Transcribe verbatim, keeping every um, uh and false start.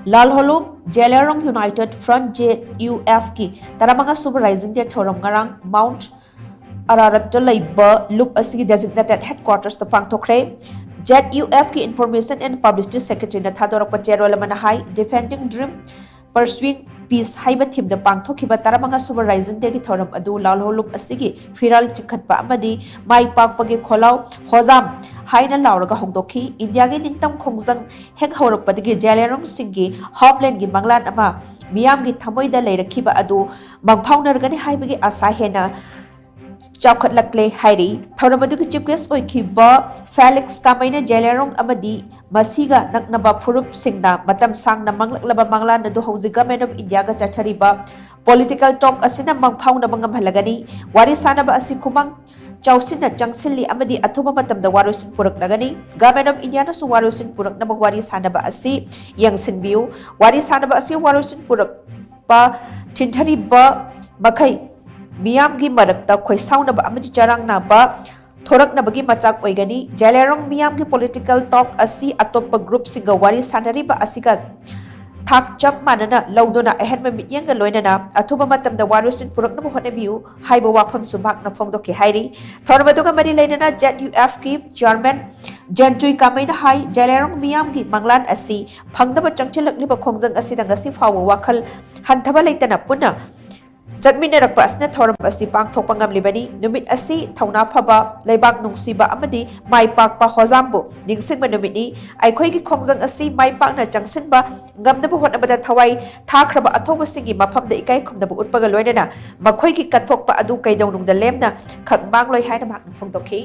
ꯂꯥꯜꯍꯧꯂꯨꯞ Zeliangrong United front, J U ꯑꯦꯐꯀꯤ ꯇꯔꯥꯃꯉꯥ ꯁꯨꯕ rising ꯗꯦ ꯊꯧꯔꯝ ꯉꯔꯥꯡ ꯃꯥꯎꯟꯠ ꯑꯔꯥꯔꯠꯇ ꯂꯩꯕ ꯂꯨꯞ ꯑꯁꯤꯒꯤ ꯗꯦꯖꯤꯒꯅꯦꯇꯦꯗ ꯍꯦꯗꯀ꯭ꯋꯥꯇꯔꯁꯇ ꯄꯥꯡꯊꯣꯛꯈ꯭ꯔꯦ꯫ ꯖꯦꯠ ꯌꯨ ꯑꯦꯐꯀꯤ ꯏꯟꯐꯣꯔꯃꯦꯁꯟ ꯑꯦꯟ ꯄꯕ꯭ꯂꯤꯁꯤꯇꯤ ꯁꯦꯀ꯭ꯔꯦꯇꯔꯤꯅ ꯊꯥꯗꯣꯔꯛꯄ ꯆꯦꯔꯣꯜ ꯑꯃꯅ ꯍꯥꯏ, Defending Dream, Pursuing Peace ꯍꯥꯏꯕ ꯊꯤꯝꯗ ꯄꯥꯡꯊꯣꯛꯈꯤꯕ ꯇꯔꯥꯃꯉꯥ ꯁꯨꯕ ꯔꯥꯏꯖꯤꯡ ꯗꯦꯒꯤ ꯊꯧꯔꯝ ꯑꯗꯨ ꯂꯥꯜꯍꯧꯂꯨꯞ ꯑꯁꯤꯒꯤ ꯐꯤꯔꯥꯜ ꯆꯤꯡꯈꯠꯄ ꯑꯃꯗꯤ ꯃꯥꯏ ꯄꯥꯛꯄꯒꯤ ꯈꯣꯜꯂꯥꯎ ꯍꯣꯖꯥꯝ ꯍꯥꯏꯅ ꯂꯥꯎꯔꯒ ꯍꯧꯗꯣꯛꯈꯤ꯫ ꯏꯟꯗꯤꯌꯥꯒꯤ ꯅꯤꯡꯇꯝ ꯈꯣꯡꯖꯪ ꯍꯦꯛ ꯍꯧꯔꯛꯄꯗꯒꯤ ꯖꯦꯂꯤꯌꯥꯡꯔꯣꯡꯁꯤꯡꯒꯤ ꯍꯣꯝꯂꯦꯟꯒꯤ ꯃꯪꯂꯥꯟ ꯑꯃ ꯃꯤꯌꯥꯝꯒꯤ ꯊꯃꯣꯏꯗ ꯂꯩꯔꯛꯈꯤꯕ ꯑꯗꯨ ꯃꯪꯐꯥꯎꯅꯔꯒꯅꯤ ꯍꯥꯏꯕꯒꯤ ꯑꯥꯁꯥ ꯍꯦꯟꯅ ꯆꯥꯎꯈꯠꯂꯛꯂꯦ ꯍꯥꯏꯔꯤ꯫ ꯊꯧꯔꯝ ꯑꯗꯨꯒꯤ ꯆꯤꯐ ꯒꯦꯁ ꯑꯣꯏꯈꯤꯕ ꯐꯦꯂꯤꯛꯁ ꯀꯥꯃꯩꯅ ꯖꯦꯂꯤꯌꯥꯡꯔꯣꯡ ꯑꯃꯗꯤ ꯃꯁꯤꯒ ꯅꯛꯅꯕ ꯐꯨꯔꯨꯞꯁꯤꯡꯅ ꯃꯇꯝ ꯁꯥꯡꯅ ꯃꯥꯡꯂꯛꯂꯕ ꯃꯪꯂꯥꯟ ꯑꯗꯨ ꯍꯧꯖꯤꯛ ꯒꯚꯔꯟꯃꯦꯟꯠ ꯑꯣꯐ ꯏꯟꯗꯤꯌꯥꯒ ꯆꯠꯊꯔꯤꯕ ꯄꯣꯂꯤꯇꯤꯀꯦꯜ ꯇꯣꯛ ꯑꯁꯤꯅ ꯃꯪꯐꯥꯎꯅꯕ ꯉꯝꯍꯜꯂꯒꯅꯤ꯫ ꯋꯥꯔꯤ ꯁꯥꯅꯕ ꯑꯁꯤ ꯈꯨꯃꯥꯡ ꯆꯥꯎꯁꯤꯟꯅ ꯆꯪꯁꯤꯜꯂꯤ ꯑꯃꯗꯤ ꯑꯊꯨꯕ ꯃꯇꯝꯗ ꯋꯥꯔꯣꯏꯁꯤꯟ ꯄꯨꯔꯛꯂꯒꯅꯤ꯫ ꯒꯚꯔꯟꯃꯦꯟꯠ ꯑꯣꯐ ꯏꯟꯗꯤꯌꯥꯅꯁꯨ ꯋꯥꯔꯣꯏꯁꯤꯟ ꯄꯨꯔꯛꯅꯕ ꯋꯥꯔꯤ ꯁꯥꯅꯕ ꯑꯁꯤ ꯌꯦꯡꯁꯤꯟꯕꯤꯌꯨ꯫ ꯋꯥꯔꯤ ꯁꯥꯅꯕ ꯑꯁꯤ ꯋꯥꯔꯣꯏꯁꯤꯟ ꯄꯨꯔꯛꯄ ꯊꯤꯡꯊꯔꯤꯕ ꯃꯈꯩ ꯃꯤꯌꯥꯝꯒꯤ ꯃꯔꯛꯇ ꯈꯣꯏꯁꯥꯎꯅꯕ ꯑꯃꯗꯤ ꯆꯔꯥꯡꯅꯕ ꯊꯣꯔꯛꯅꯕꯒꯤ ꯃꯆꯥꯛ ꯑꯣꯏꯒꯅꯤ꯫ ꯖꯦꯂꯤꯌꯥꯡꯔꯣꯡ ꯃꯤꯌꯥꯝꯒꯤ ꯄꯣꯂꯤꯇꯤꯀꯦꯜ ꯇꯣꯛ ꯑꯁꯤ ꯑꯇꯣꯞꯄ ꯒ꯭ꯔꯨꯞꯁꯤꯡꯒ ꯋꯥꯔꯤ ꯁꯥꯅꯔꯤꯕ ꯑꯁꯤꯒ ꯊꯥꯛ ꯆꯞ ꯃꯥꯟꯅꯅ ꯂꯧꯗꯨꯅ ꯑꯍꯦꯟꯕ ꯃꯤꯠꯌꯦꯡꯒ ꯂꯣꯏꯅꯅ ꯑꯊꯨꯕ ꯃꯇꯝꯗ ꯋꯥꯔꯣꯏꯁꯤꯟ ꯄꯨꯔꯛꯅꯕ ꯍꯣꯠꯅꯕꯤꯌꯨ ꯍꯥꯏꯕ ꯋꯥꯐꯝꯁꯨ ꯃꯍꯥꯛꯅ ꯐꯣꯡꯗꯣꯛꯈꯤ ꯍꯥꯏꯔꯤ꯫ ꯊꯧꯔꯝ ꯑꯗꯨꯒ ꯃꯔꯤ ꯂꯩꯅꯅ ꯖꯦꯠ ꯌꯨ ꯑꯦꯐꯀꯤ ꯆꯤꯌꯥꯔꯃꯦꯟ ꯖꯦꯟꯆꯨꯏ ꯀꯥꯃꯩꯅ ꯍꯥꯏ, ꯖꯦꯂꯤꯌꯥꯡꯔꯣꯡ ꯃꯤꯌꯥꯝꯒꯤ ꯃꯪꯂꯥꯟ ꯑꯁꯤ ꯐꯪꯅꯕ ꯆꯪꯁꯤꯜꯂꯛꯂꯤꯕ ꯈꯣꯡꯖꯪ ꯑꯁꯤꯗ ꯉꯁꯤ ꯐꯥꯎꯕ ꯋꯥꯈꯜ ꯍꯟꯊꯕ ꯂꯩꯇꯅ ꯄꯨꯟꯅ ꯆꯠꯃꯤꯟꯅꯔꯛꯄ ꯑꯁꯤꯅ ꯊꯧꯔꯝ ꯑꯁꯤ ꯄꯥꯡꯊꯣꯛꯄ ꯉꯝꯂꯤꯕꯅꯤ꯫ ꯅꯨꯃꯤꯠ ꯑꯁꯤ ꯊꯧꯅꯥ ꯐꯕ, ꯂꯩꯕꯥꯛ ꯅꯨꯡꯁꯤꯕ ꯑꯃꯗꯤ ꯃꯥꯏ ꯄꯥꯛꯄ ꯍꯣꯖꯥꯝꯕꯨ ꯅꯤꯡꯁꯤꯡꯕ ꯅꯨꯃꯤꯠꯅꯤ꯫ ꯑꯩꯈꯣꯏꯒꯤ ꯈꯣꯡꯖꯪ ꯑꯁꯤ ꯃꯥꯏ ꯄꯥꯛꯅ ꯆꯪꯁꯤꯟꯕ ꯉꯝꯅꯕ ꯍꯣꯠꯅꯕꯗ ꯊꯋꯥꯏ ꯊꯥꯈ꯭ꯔꯕ ꯑꯊꯧꯕꯁꯤꯡꯒꯤ ꯃꯐꯝꯗ ꯏꯀꯥꯏ ꯈꯨꯝꯅꯕ ꯎꯠꯄꯒ ꯂꯣꯏꯅꯅ ꯃꯈꯣꯏꯒꯤ ꯀꯠꯊꯣꯛꯄ ꯑꯗꯨ ꯀꯩꯗꯧꯅꯨꯡꯗ ꯂꯦꯝꯅ ꯈꯛ ꯃꯥꯡꯂꯣꯏ ꯍꯥꯏꯅ ꯃꯍꯥꯛꯅ ꯐꯣꯡꯗꯣꯛꯈꯤ꯫